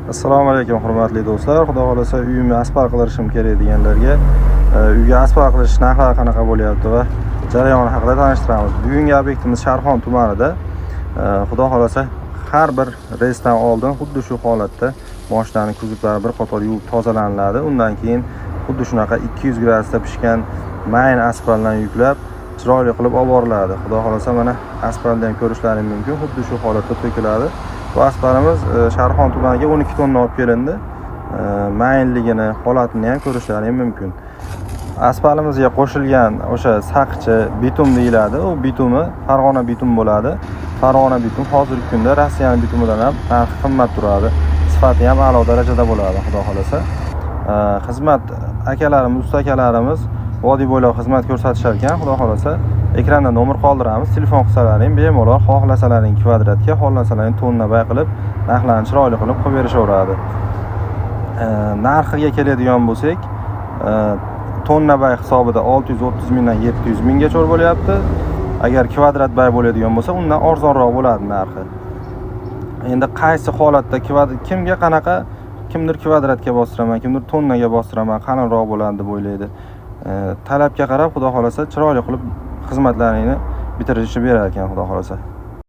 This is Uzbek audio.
Assalomu alaykum, hurmatli do'stlar. Xudo xohlasa, uyimni asfalt qildirishim kerak deganlarga uyga asfalt qilish narxlari qanaqa bo'lyapti va jarayoni haqida tanishtiramiz. Bugungi obyektimiz Sharxon tumanida. Xudo xohlasa, har bir reysdan oldin xuddi shu holatda moshinani kuzovlari bir qator yuvib tozalaniladi. Undan keyin xuddi shunaqa 200 gradusda pishgan mayin asfaltdan yuklab, chiroyli qilib olib boriladi. Xudo xohlasa, mana asfaltni ham ko'rishlaring mumkin, xuddi shu holatda to'kiladi. Bu asfaltimiz Sharxon tumaniga 12 tonna olib kelindi. Mayinligini, holatini ham ko'rishlaring mumkin. Asfaltimizga qo'shilgan o'sha saqchi bitum deyiladi. U bitumi Farg'ona bitum bo'ladi. Farg'ona bitum hozirgi kunda Rossiyani bitumidan ham narxi qimmat turadi. Sifati ham a'lo darajada bo'ladi, xudo xohlasa. Xizmat akalarimiz, usta akalarimiz vodiy bo'ylab xizmat ko'rsatishar ekan, xudo xohlasa. Ekranda nomer qoldiramiz, telefon qilsalaring bemalol xohlasalaring kvadratga, xohlasalaring tonna bay qilib, narxlarni chiroyli qilib qilib berishaveradi. Narxiga keladigan bo'lsak, tonna bay hisobida 630 mingdan 700 minggacha bo'lyapti. Agar kvadrat bay bo'ladigan bo'lsa, undan arzonroq bo'ladi narxi. Endi qaysi holatda kvadrat, kimga qanaqa, kimdir kvadratga bostiraman, kimdir tonnaga bostiraman, qalinroq bo'ladi deb o'ylaydi. Talabga qarab, xudo xohlasa, chiroyli qilib xizmatlaringni bitirishib berar ekan, xudo xohlasa.